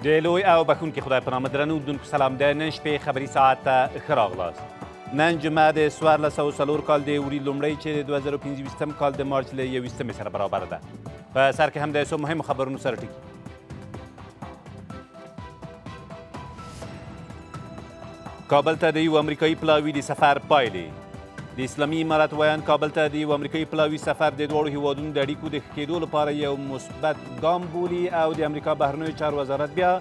د لوی او بخښونکي خدای په نامه درنو اردونکو سلام. د نن شپې خبري ساعت ته ښه راغلاست. نن جمعه د 1404 کال د وري لومړۍ چې د 2025 کال د مارچ له 21مې سره برابره ده. په سر کې هم د څو مهمو خبرونو سره ټکي. کابل ته د یو امریکایي پلاوي د سفر پایلې. د اسلامي امارت ویاند کابل ته د یو امریکایي پلاوي سفر د دواړو هیوادونو د اړیکو د ښه کېدو لپاره یو مثبت ګام بولي او د امریکا بهرنیو چارو وزارت بیا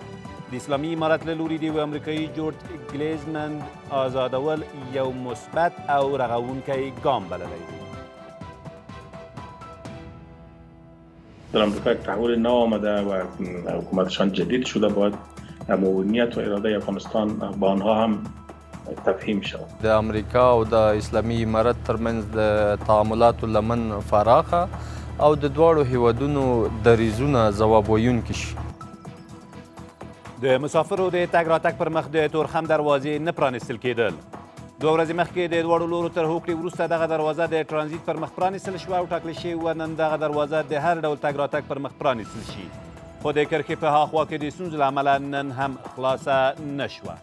د اسلامي امارت له لوري د یو امریکایي جورج ګلیزمن آزادول یو مثبت او رغوونکی ګام بللی دی. در امریکا یک تحول نو آمده و حکومتشان جدید شده، باید نیت و اراده افغانستان با آنها هم تفهیم شود. د امریکا او د اسلامي امارت ترمنځ د تعاملاتو لمن فراخه او د دواړو هیوادونو دریځونه ځواب ویونکي شي. د مسافرو د تګ راتګ پر مخ د تورخم دروازې نه پرانیستل کېدل. دوه ورځې مخکې د دواړو لورو تر هوکړې وروسته دغه دروازه د ترانزیت پر مخ پرانیستل شوه او ټاکل شوې وه نن دغه دروازه د هر ډول تګ راتګ پر مخ پرانیستل شي، خو د کرښې په هاخوا کې د ستونزو له امله نن هم خلاصه نه شوه.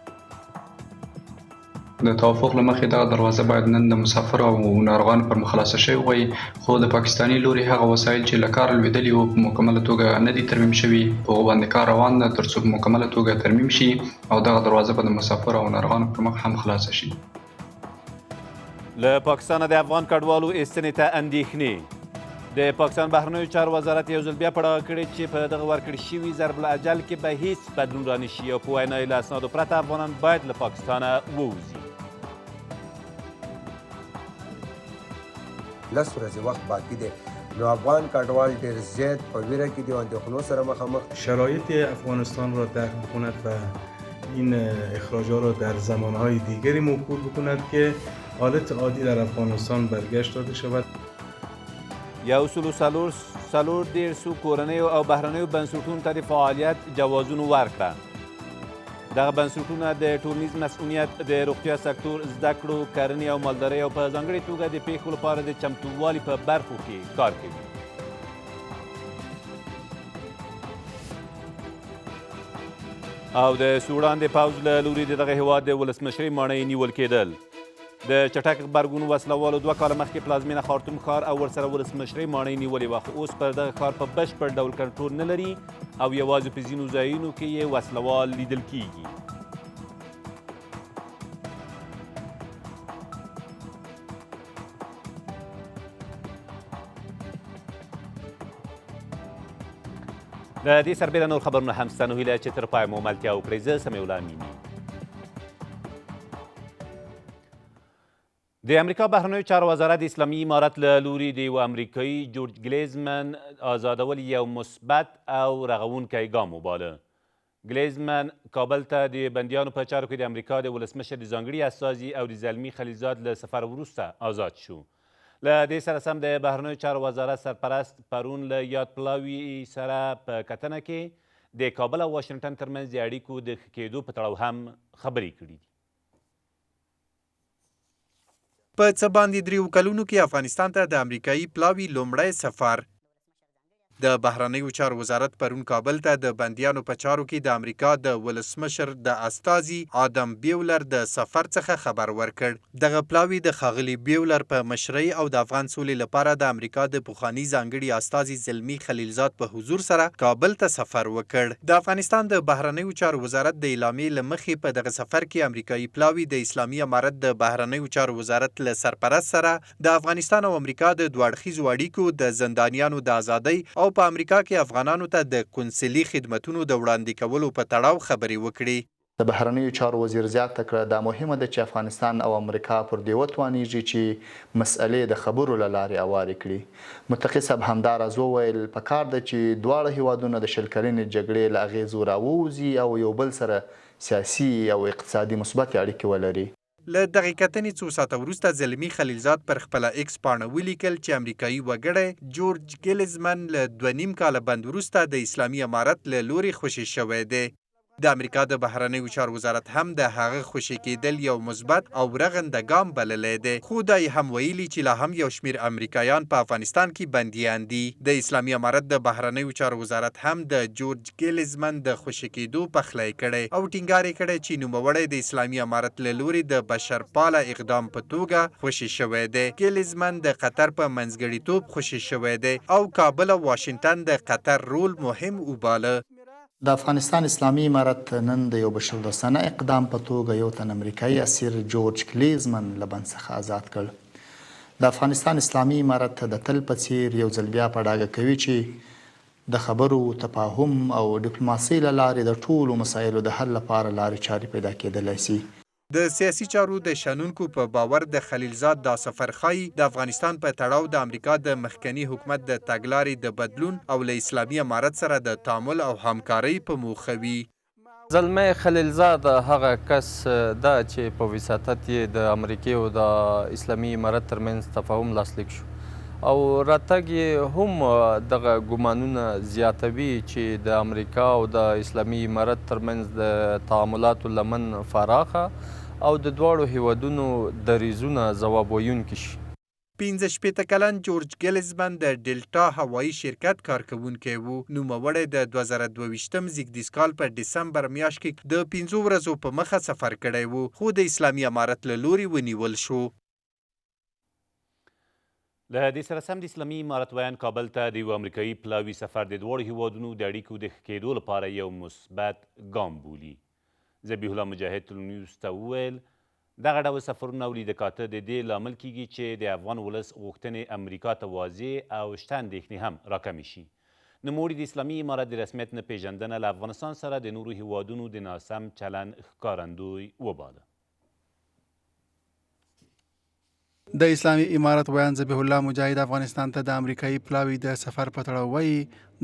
د توافق له مخې دغه دروازه باید نن د مسافرو او ناروغانو پر مخ خلاصه شوې وای، خو د پاکستاني لوري هغه وسایل چې له کاره لوېدلي وو په مکمله توګه نه دي ترمیم شوي، په هغو باندې کار روان ده ترڅو په مکمله توګه ترمیم شي او دغه دروازه به د مسافرو او ناروغانو پر مخ هم خلاصه شي. له پاکستانه د افغان کډوالو ایستنې ته اندېښنې. د پاکستان بهرنیو چارو وزارت یو ځل بیا په ډاګه کړې چې په دغه ورکړ شوي ضرب الاجل کې به هیڅ بدلون رانشي او په وینا یې له اسنادو پرته افغانان باید له پاکستانه ووځي. 10 ورځې وخت باقي دی، نو افغان کډوال ډېر زیات په ویره کې دي او اندېښنو سره مخامخ. شرایط افغانستان را درک بکند و این اخراجها را در زمانهای دیگری موکول بکند که حالت عادی در افغانستان برگشت داده شود. 134 کورنیو او بهرنیو بنسټونو ته د فعالیت جوازونو ورکړه. دغه بنسټونه د ټولنیز مسؤلیت، د روغتیا سکتور، زده کړو، کرنې او مالدارۍ او په ځانګړې توګه د پیښو لپاره د چمتووالي په برخو کې کار کوي. او د سوډان د پوځ له لوري د دغه هیواد د ولسمشرۍ ماڼۍ نیول کېدل. د چټک غبرګون وسلهوالو 2 کاله مخکې پلازمېنه خارطوم ښار او ورسره ولسمشرۍ ماڼۍ نیولې وه، خو اوس پر دغه ښار په بشپړ ډول کنټرول نه لري او یوازې په ځینو ځایونو کې یې وسلهوال لیدل کیږي. د دې سربېره نور خبرونه هم شته، نو هیله چې تر پایه مو ملتیا وکړئ. زه سمیع الله امیني. د امریکا بهرنیو چارو وزارت د اسلامي امارت له لوري د یو امریکایي جورج ګلیزمن آزادول یو مثبت او رغوونکی ګام وباله. ګلیزمن کابل ته د بندیانو په چارو کې د امریکا د ولسمشر د ځانګړي استازي او د زلمي خلیلزاد له سفر وروسته آزاد شو. له دې سره سم د بهرنیو چارو وزارت سرپرست پرون له یاد پلاوي سره په کتنه کې د کابل او واشنګټن ترمنځ د اړیکو د ښه کېدو په تړاو هم خبرې کړې دي. په څه باندې 3 کلونو کې افغانستان ته د امریکایي پلاوي لومړی سفر. د بهرنیو چارو وزارت پرون کابل ته د بندیانو په چارو کې د امریکا د ولسمشر د استازي آدم بیولر د سفر څخه خبر ورکړ. دغه پلاوي د ښاغلي بیولر په مشرۍ او د افغان سولې لپاره د امریکا د پخواني ځانګړي استازي زلمي خلیلزاد په حضور سره کابل ته سفر وکړ. د افغانستان د بهرنیو چارو وزارت د اعلامیې له مخې په دغه سفر کې امریکایي پلاوي د اسلامي امارت د بهرنیو چارو وزارت له سرپرست سره د افغانستان او امریکا د دوه اړخیزو اړیکو، د زندانیانو د ازادۍ او په امریکا کې افغانانو ته د قونسلي خدمتونو د وړاندې کولو په تړاو خبرې وکړې. د بهرنیو چارو وزیر زیاته کړه، دا مهمه ده چې افغانستان او امریکا پر دې وتوانیږي چې مسئلې د خبرو له لارې اوارې کړي. متقي صاحب همداراز وویل، په کار ده چې دواړه هیوادونه د 20 کلنې جګړې له اغیزو راووځي او یو بل سره سیاسي او اقتصادي مثبتې اړیکې ولري. له دغې کتنې څو ساعته وروسته زلمي خلیلزاد پر خپله ایکس پاڼه ولیکل چې امریکایي وګړی جورج ګلیزمن له 2.5 کاله بند وروسته د اسلامي امارت له لورې خوشې شوی دی. د امریکا د بهرنیو چارو وزارت هم د هغه خوشې کېدل یو مثبت او رغنده ګام بللی دی، خو دا یې هم ویلي چې لا هم یو شمېر امریکایان په افغانستان کې بندیان دي. د اسلامي امارت د بهرنیو چارو وزارت هم د جورج ګیلزمن د خوشې کېدو پخلی کړی او ټینګار یې کړی چې نوموړی د اسلامي امارت له لورې د بشرپاله اقدام په توګه خوشې شوی دی. ګیلزمن د قطر په منځګړیتوب خوشې شوی دی او کابل او واشنګټن د قطر رول مهم وباله. د افغانستان اسلامي امارت نن د یو بشردوستانه اقدام په توګه یو تن امریکايي اسیر جورج کلیزمن له بند څخه ازاد کړ. د افغانستان اسلامي امارت د تل په څیر یو ځل بیا په ډاګه کوي چې د خبرو، تفاهم او ډیپلوماسۍ له لارې د ټولو مسایلو د حل لپاره لارې چارې پیدا کیدلای شي. د سیاسي چارو د شنونکو په باور د خلیلزاد دا سفر ښايي د افغانستان په تړاو د امریکا د مخکني حکومت د تګلارې د بدلون او له اسلامي امارت سره د تعامل او همکارۍ په موخه وي. زلمی خلیلزاد هغه کس ده چې په وساطت یې د امریکې او د اسلامي امارت ترمنځ تفاهم لاسلیک شو او راتګ یې هم دغه ګومانونه زیاتوي چې د امریکا او د اسلامي امارت ترمنځ د تعاملاتو لمن فراخه او د دواړو هیوادونو دریځونه ځواب ویونکي شي. 65 کلن جورج ګلزمن د ډیلټا هوایي شرکت کارکوونکی و. نوموړی د 2022 زیږدیز کال په ډسمبر میاشت کې د پنځو ورځو په مخه سفر کړی و، خو د اسلامي امارت له لوري ونیول شو. له دې سره سم د اسلامي امارت ویاند کابل ته د یوه امریکایي پلاوي سفر د دواړو هیوادونو د اړیکو د ښه کېدو لپاره یو مثبت ګام بولي. ذبیح الله مجاهد طلوع نیوز ته وویل، دغه ډول سفرونه او لیده کاته د دې لامل کېږي چې د افغان ولس غوښتنې امریکا ته واضح او شته اندېښنې هم راکمې شي. نوموړي د اسلامي امارت د رسمیت نه پېژندنه له افغانستان سره د نورو هیوادونو د ناسم چلند ښکارندوی وباله. د اسلامي امارت ویاند ذبیح الله مجاهد افغانستان ته د امریکایي پلاوي د سفر په تړاو وایي،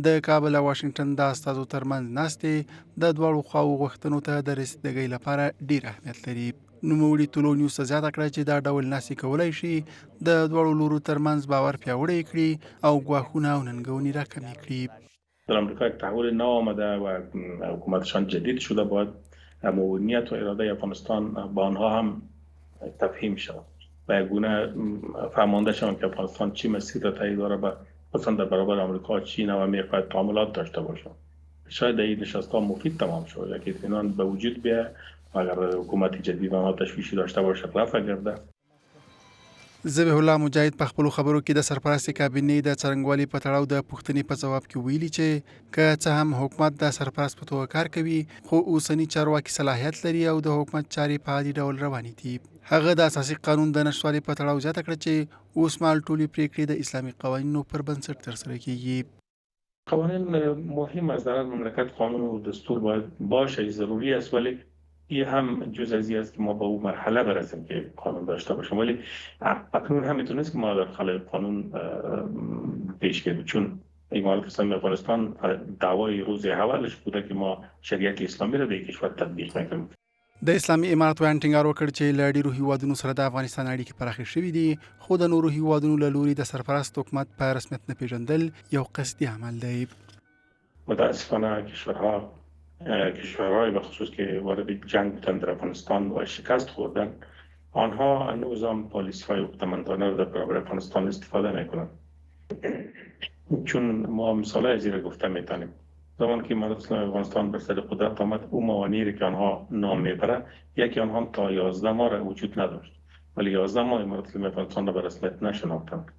د کابل او واشنګټن د استازو ترمنځ ناستې د دواړو خواوو غوښتنو ته د رسیدګۍ لپاره ډیر اهمیت لري. نوموړي طلوع نیوز ته زیاته کړه چې دا ډول ناستې کولای شي د دواړو لورو ترمنځ باور پیاوړی کړي او ګواښونه او ننګونې راکمې کړي. در امریکا یک تحول نو آمده و حکومتشان جدید شده، باید نیت و اراده افغانستان با آنها هم تفهیم شود و یک گونه فهمانده شوند که افغانستان چی مسیر را طی داره و خصوصا در برابر آمریکا چی نوع میخواهد تعاملات داشته باشد. شاید در این نشست ها مفید تمام شود که اطمینان به وجود بیاید و اگر حکومت جدید آنها تشویشی داشته باشد رفع گرده. ذبیح الله مجاهد په خپلو خبرو کې د سرپرستې کابینې د څرنګوالي په تړاو د پوښتنې په ځواب کې ویلي چې که څه هم حکومت د سرپرست په توګه کار کوي، خو اوسني چارواکي صلاحیت لري او د حکومت چارې په عادي ډول روانې دي. هغه د اساسي قانون د نشتوالي په تړاو زیاته کړه چې اوسمهال ټولې پرېکړې د اسلامي قوانینو پر بنسټ ترسره کېږي. قوانین مهم است، در هر مملکت قانون و دستور باید باشه، ضروری است، ولی این هم جز از این است که ما به او مرحله برسیم که قانون داشته باشیم، ولی اکنون هم میتونست که ما در خلای قانون پیش بریم، چون امارت اسلامی افغانستان دعوای روز اولش بوده که ما شریعت اسلامی را در کشور تطبیق میکنیم. د اسلامي امارت ویاند ټینګار وکړ چې له ډیرو هیوادونو سره د افغانستان اړیکې پراخې شوې دي، خو د نورو هیوادونو له لوري د سرپرست حکومت په رسمیت نه پیژندل یو قصدي عمل دی. متاسفانه کشورها کشورهای به خصوص که وارد جنگ بودند در افغانستان و شکست خوردن، آنها هنوز هم پالیسی های عقده‌مندانه را در برابر افغانستان استفاده میکنند. چون ما مثال های زیر گفته میتونیم، زمان که امارت اسلامی افغانستان بر سر قدرت آمد، او موانعی را که آنها نام میبره، یکی آنها هم تا 11 ماه را وجود نداشت، ولی 11 ماه امارت اسلامی افغانستان را به رسمیت نشناختند.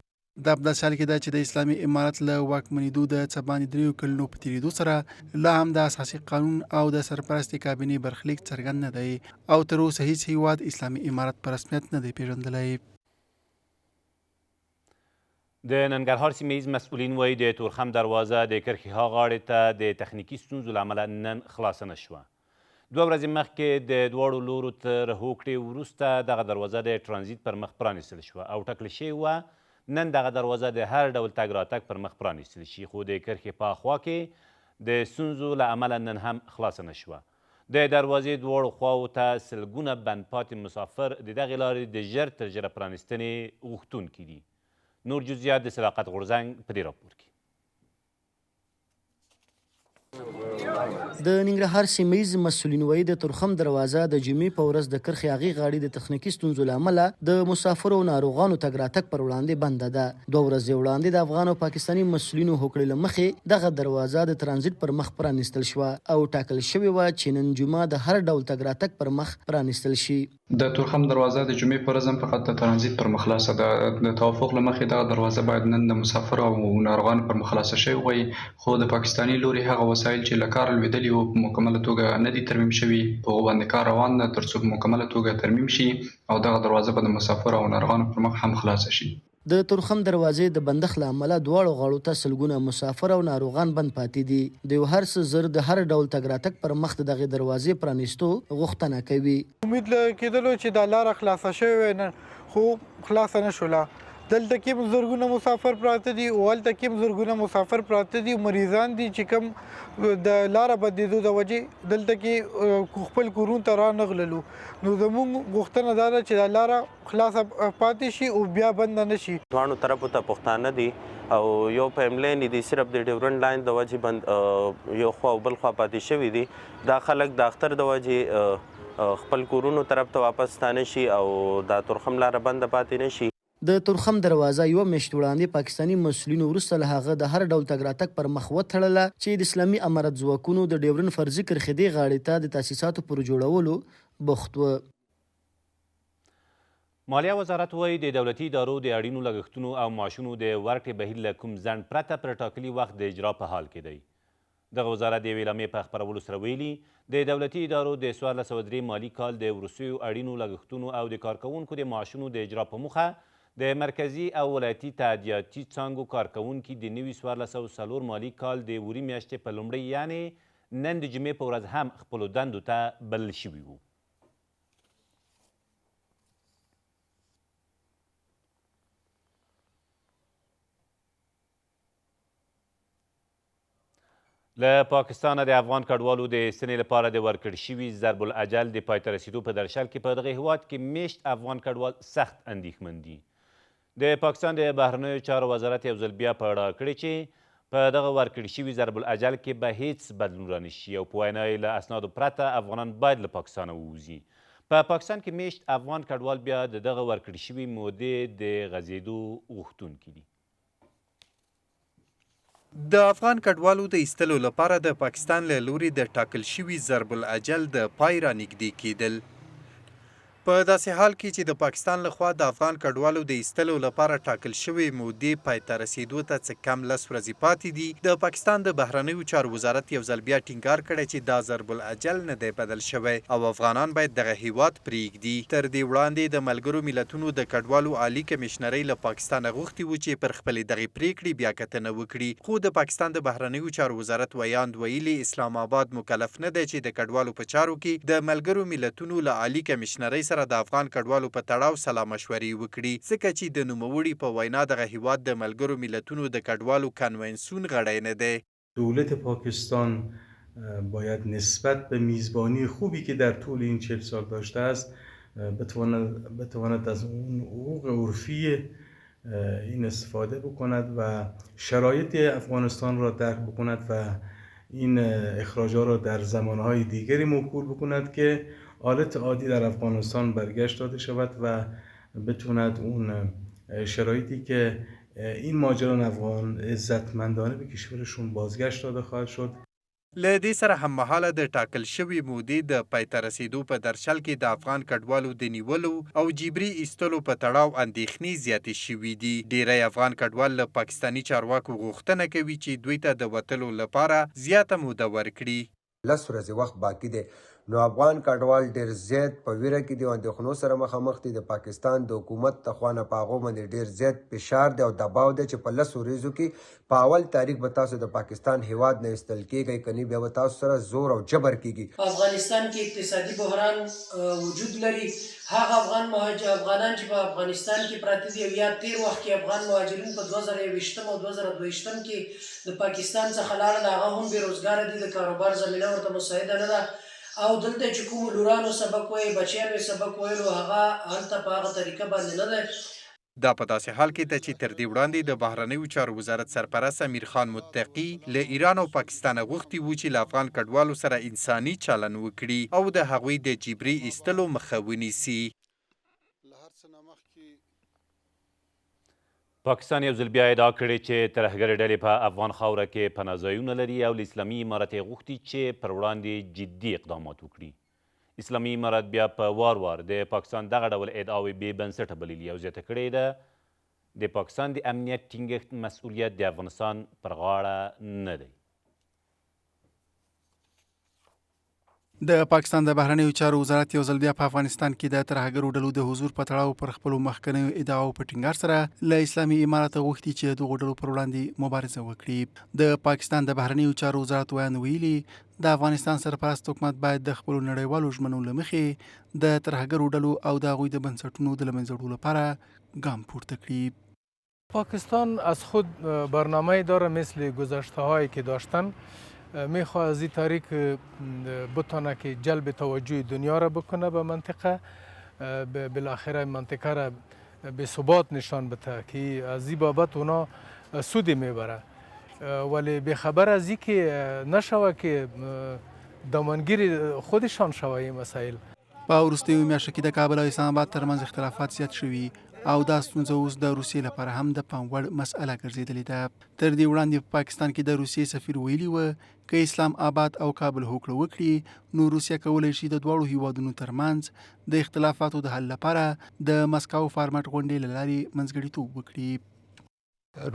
دا په داسې حال کې ده چې د اسلامي امارت له واکمنېدو د څه باندې دریو کلونو په تېرېدو سره لا هم د اساسي قانون او د سرپرستې کابینې برخلیک څرګند نه دی او تر اوسه هیڅ هیواد اسلامي امارت په رسمیت نه دی پېژندلی. د ننګرهار سیمه ییز مسؤلین وایي د تورخم دروازه د کرښې ها غاړې ته د تخنیکي ستونزو له امله نن خلاصه نه شوه. دوه ورځې مخکې د دواړو لورو تر هوکړې وروسته دغه دروازه د ترانزیت پر مخ پرانیستل شوه او ټاکل شوې وه نن دغه دروازه د هر ډول تګ راتګ پر مخ پرانیستل شي، خو د کرښې په اخوا کې د ستونزو له امله نن هم خلاصه نه شوه. د دروازې دواړو خواوو ته سلګونه بند پاتې مسافر د دغې لارې د ژر تر ژره پرانیستنې غوښتونکي دي. نور جزئیات د صداقت غورځنګ په دې راپور کې. د ننګرهار سیمه ییز مسؤلین وایي، د تورخم دروازه د جمعې په ورځ د کرښې هغې غاړې د تخنیکي ستونزو له امله د مسافرو او ناروغانو تګ راتګ پر وړاندې بنده ده. دوه ورځې وړاندې د افغان او پاکستاني مسؤلینو هوکړې له مخې دغه دروازه د ترانزیټ پر مخ پرانیستل شوه او ټاکل شوې وه چې نن جمعه د هر ډول تګ راتګ پر مخ پرانیستل شي. د تورخم دروازه د جمعې په ورځ هم فقط د ترانزیت پر مخ خلاصه ده. د توافق له مخې دغه دروازه باید نن د مسافرو او ناروغانو پر مخ خلاصه شوې وای، خو د پاکستاني لوري هغه وسایل چې له کاره لوېدلي وو، په مکمله توګه نه دي ترمیم شوي، په هغو باندې کار روان ده ترڅو په مکمله توګه ترمیم شي او دغه دروازه به د مسافرو او ناروغانو پر مخ هم خلاصه شي. د تورخم دروازې د بندښت له امله دواړو غاړو ته سلګونه مسافر او ناروغان بند پاتې دي. دوی هر څه زر د هر ډول تګ راتګ پر مخ د دغې دروازې پرانیستو غوښتنه کوي. امید له کیدلو چې دا لاره خلاصه شوې وای نن خو خلاصه نه شوله. دلته کې هم زرګونه مسافر پراته دي او هلته کې هم زرګونه مسافر پراته دي، مریضان دي چې کوم د لاره بندیدو د وجې دلته کې خپل کورونو ته را نه غللو. نو زموږ غوښتنه دا ده چې دا لاره خلاصه پاتې شي او بیا بنده نه شي. دواړو طرفو ته پښتانه دي او یو فیملی دي، صرف د ډیورنډ لاین د وجې بند یو خوا او بل خوا پاتې شوي دي. دا خلک د اختر د وجې خپل کورونو طرف ته واپس ستانه شي او دا تورخم لاره بنده پاتې نه شي. د تورخم دروازه یوه میاشت وړاندې پاکستاني مسؤلینو وروسته له هغه د هر ډول تګ راتګ پر مخ وتړله چې د اسلامي امارت ځواکونو د ډیورنډ فرضي کرښې دې غاړې ته د تاسیساتو پر جوړولو بوخت و. مالیه وزارت وايي، د دولتي ادارو د اړینو لګښتونو او معاشونو د ورکړې بهیر له کوم ځنډ پرته پر ټاکلي وخت د اجرا په حال کې دی. دغه وزارت د یوې اعلامیې په خپرولو سره ویلي، د دولتي ادارو د 1403 مالي کال د وروستیو اړینو لګښتونو او د کارکوونکو د معاشونو د اجرا په موخه د مرکزي او ولایتي تادیاتي څانګو کارکوونکي د نوي 1404 مالي کال د وري میاشتې په لومړۍ یعنې نن د جمعې په ورځ هم خپلو دندو ته بلل شوي وو. له پاکستانه د افغان کډوالو د ایستنې لپاره د ورکړ شوي ضرب الاجل د پای ته رسېدو په درشل کې په دغه هېواد کې میشت افغان کډوال سخت اندېښمن دي. د پاکستان د بهرنیو چارو وزارت یو ځل بیا په ډاګه کړې چې په دغه ورکړ شوي ضرب الاجل کې به هیڅ بدلون رانشي او په وینا یې له اسنادو پرته افغانان باید له پاکستانه ووځي. په پاکستان کې میشت افغان کډوال بیا د دغه ورکړ شوي مودې د غځېدو غوښتونکي دي. د افغان کډوالو د ایستلو لپاره د پاکستان له لوري د ټاکل شوي ضرب الاجل د پای رانږدې کېدل په داسې حال کې چې د پاکستان له خوا د افغان کډوالو د ایستلو لپاره ټاکل شوې مودې پای ته رسېدو ته څه کم لس ورځې پاتې دي، د پاکستان د بهرنیو چارو وزارت یو ځل بیا ټینګار کړی چې دا ضرب الاجل نه دی بدل شوی او افغانان باید دغه هېواد پرېږدي. تر دې وړاندې د ملګرو ملتونو د کډوالو عالي کمېشنرۍ له پاکستانه غوښتي وو چې پر خپلې دغې پرېکړې بیا کتنه وکړي، خو د پاکستان د بهرنیو چارو وزارت ویاند ویلي، اسلام اباد مکلف نه دی چې د کډوالو په چارو کې د ملګرو ملتونو له عالي کمېشنرۍ سره د افغان کډوالو په تړاو سلا مشورې وکړي، ځکه چې د نوموړي په وینا دغه هېواد د ملګرو ملتونو د کډوالو کنوانسیون غړی نه دی. دولت پاکستان باید نسبت به میزبانی خوبی که در طول این 40 سال داشته است بتواند از اون حقوق عرفی این استفاده بکند و شرایط افغانستان را درک بکند و این اخراجها را در زمانهای دیگری موکول بکند که حالت عادی در افغانستان برگشت داده شود و بتواند اون شرایطی که این مهاجران افغان عزتمندانه به کشورشون بازگشت داده خواهد شد. له دې سره هممهاله د ټاکل شوې مودې د پای ته رسېدو په درشل کې د افغان کډوالو د نیولو او جبري ایستلو په تړاو اندېښنې زیاتې شوې دي. ډېری افغان کډوال له پاکستاني چارواکو غوښتنه کوي چې دوی ته د وتلو لپاره زیاته موده ورکړي. لس ورځې وخت باقي دی نو افغان کډوال ډېر زیات په ویره کې دي او اندېښنو سره مخامخ دي. د پاکستان د حکومت د خوا نه په هغو باندې ډېر زیات فشار دی او دباو دی چې په لسو ورځو کې په اول تاریخ به تاسو د پاکستان هیواد نه ایستل کیږئ کني بیا به تاسو سره زور او جبر کیږي. په افغانستان کې اقتصادي بحران وجود لري، هغه افغان مهاجر افغانان چې په افغانستان کې پراته دي او یا تیر وخت کې افغان مهاجرین په 2021 او 2022 کې د پاکستان څخه لاړل هغه هم بې روزګاره دي، د کاروبار زمینه ورته مساعده نه ده او دلته چې کومو لورانو سبق وایي، بچیانو یې سبق ویلو هغه هلته په هغه طریقه باندې نه دی. دا په داسې حال کې ده چې تر دې وړاندې د بهرنیو چارو وزارت سرپرست امیر خان متقي له ایران او پاکستانه غوښتي وو چې له افغان کډوالو سره انساني چلن وکړي او د هغوی د جبري ایستلو مخه ونیسي. پاکستان یو ځل بیا ادعا کړې چې ترهګرې ډلې په افغان خاوره کې پناه ځایونه لري او له اسلامي امارت یې غوښتي چې پر وړاندې جدي اقدامات وکړي. اسلامي امارت بیا په وار وار د پاکستان دغه ډول ادعاوې بې بنسټه بللي او زیاته کړې ده، د پاکستان د امنیت ټینګښت مسؤلیت د افغانستان پر غاړه نه دی. د پاکستان د بهرنیو چارو وزارت یو ځل بیا په افغانستان کې د ترهګرو ډلو د حضور په تړاو پر خپلو مخکنیو ادعاو په ټینګار سره له اسلامي امارته غوښتي چې د دغو ډلو پر وړاندې مبارزه وکړي. د پاکستان د بهرنیو چارو وزارت ویاند ویلي، د افغانستان سرپرست حکومت باید د خپلو نړیوالو ژمنو له مخې د ترهګرو ډلو او د هغوی د بنسټونو د له منځه وړلو لپاره ګام پورته کړي. پاکستان از خود برنامه داره مثل گذشته هایی که داشتن میخواه از این طریق بتانه که جلب توجه دنیا را بکنه به منطقه بالاخره منطقه را به ثبات نشان بده که از این بابت اونا سودی میبره ولی به خبر از این که نشوه که دامنگیر خودشان شوه این مسائل. په وروستیو میاشتو کې د کابل او اسلام آباد ترمنځ اختلافات زیات شوي او دا ستونزه اوس د روسیې لپاره هم د پام وړ مسئله ګرځېدلې ده. تر دې وړاندې په پاکستان کې د روسیې سفیر ویلي و، که اسلام آباد او کابل هوکړه وکړي، نو روسیه کولی شي د دواړو هیوادونو ترمنځ د اختلافاتو د حل لپاره د مسکو فارمټ غونډې له لارې منځګړیتوب وکړي.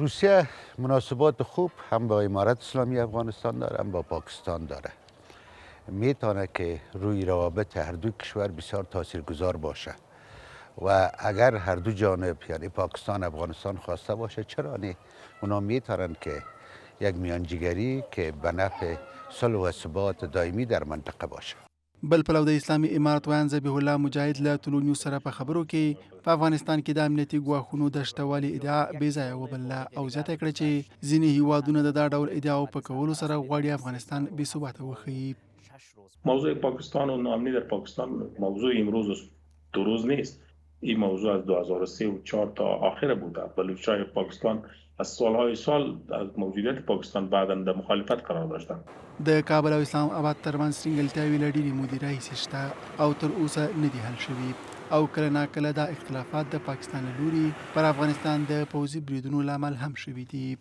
روسیه مناسبات خوب هم با امارت اسلامی افغانستان داره هم با پاکستان داره. میتونه که روی روابط هر دو کشور بسیار تاثیرگذار باشه و اگر هر دو جانب یعنی پاکستان افغانستان خواسته باشه چرا نه اونا میتونن که یک میانجیگری که به نفع صلح و ثبات دائمی در منطقه باشه. بل پلو د اسلامي امارت ویاند ذبیح الله مجاهد له طلوع نیوز سره په خبرو کې په افغانستان کې د امنیتي ګواښونو د شته والي ادعا بې ځایه وبلله او زیاته کړه چې ځینې هیوادونه د دا ډول ادعاو په کولو سره غواړي افغانستان بې ثباته وښيي. موضوع پاکستان و ناامنی در پاکستان موضوع امروز و دو روز نیست. این موضوع از 2003 و 4 تا آخر بوده. بلوچای پاکستان از سالهای سال از موجودیت پاکستان بعدا در مخالفت قرار داشتند. د کابل او اسلام اباد ترمنځ ترینګلتیاوې له ډېرې مودې راهیسې شته او تر اوسه نه دي حل شوي او کله ناکله دا اختلافات د پاکستان له لوري پر افغانستان د پوځي بریدونو لامل هم شوي دي.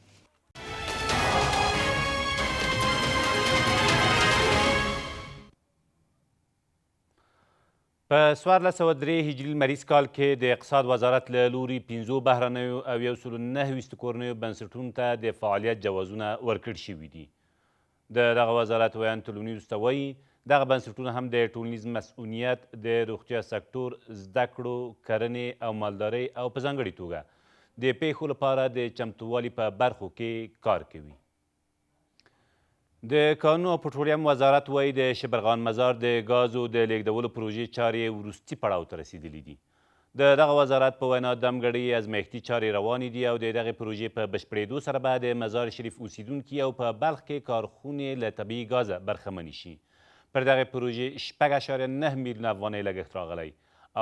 په 1403 هجري لمریز کال کې د اقتصاد وزارت له لوري پنځو بهرنیو او یو سلو 29 کورنیو بنسټونو ته د فعالیت جوازونه ورکړ شوي دي. د دغه وزارت ویاند طلوع نیوز ته وایي، دغه بنسټونه هم د ټولنیز مسؤلیت، د روغتیا سکتور، زده کړو، کرنې او مالدارۍ او په ځانګړي توګه د پیښو لپاره د چمتووالي په برخو کې کار کوي. د کانونو او پټرولیم وزارت وایي د شبرغان مزار د ګازو د لیږدولو پروژې چارې وروستي پړاو ته رسېدلې دي. د دغه وزارت په وینا دمګړۍ ازمایښتي چارې روانې دي او د دغې پروژې په بشپړېدو سره به د مزار شریف اوسیدونکي او په بلخ کې کارخونې له طبیعي ګازه برخمنې شي. پر دغې پروژې 6.9 میلیونه افغانۍ لګښت راغلی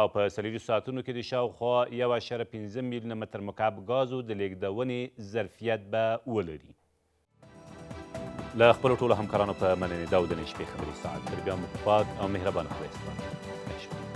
او په 24 ساعتونو کې د شاوخوا 1.5 میلیونه متر مکعب ګازو د لیږدونې ظرفیت به ولري. له خپلو ټولو همکارانو په مننې دا و د نن شپې خبري ساعت. تر بیا مو په پاک او مهربانه خدای سپارم.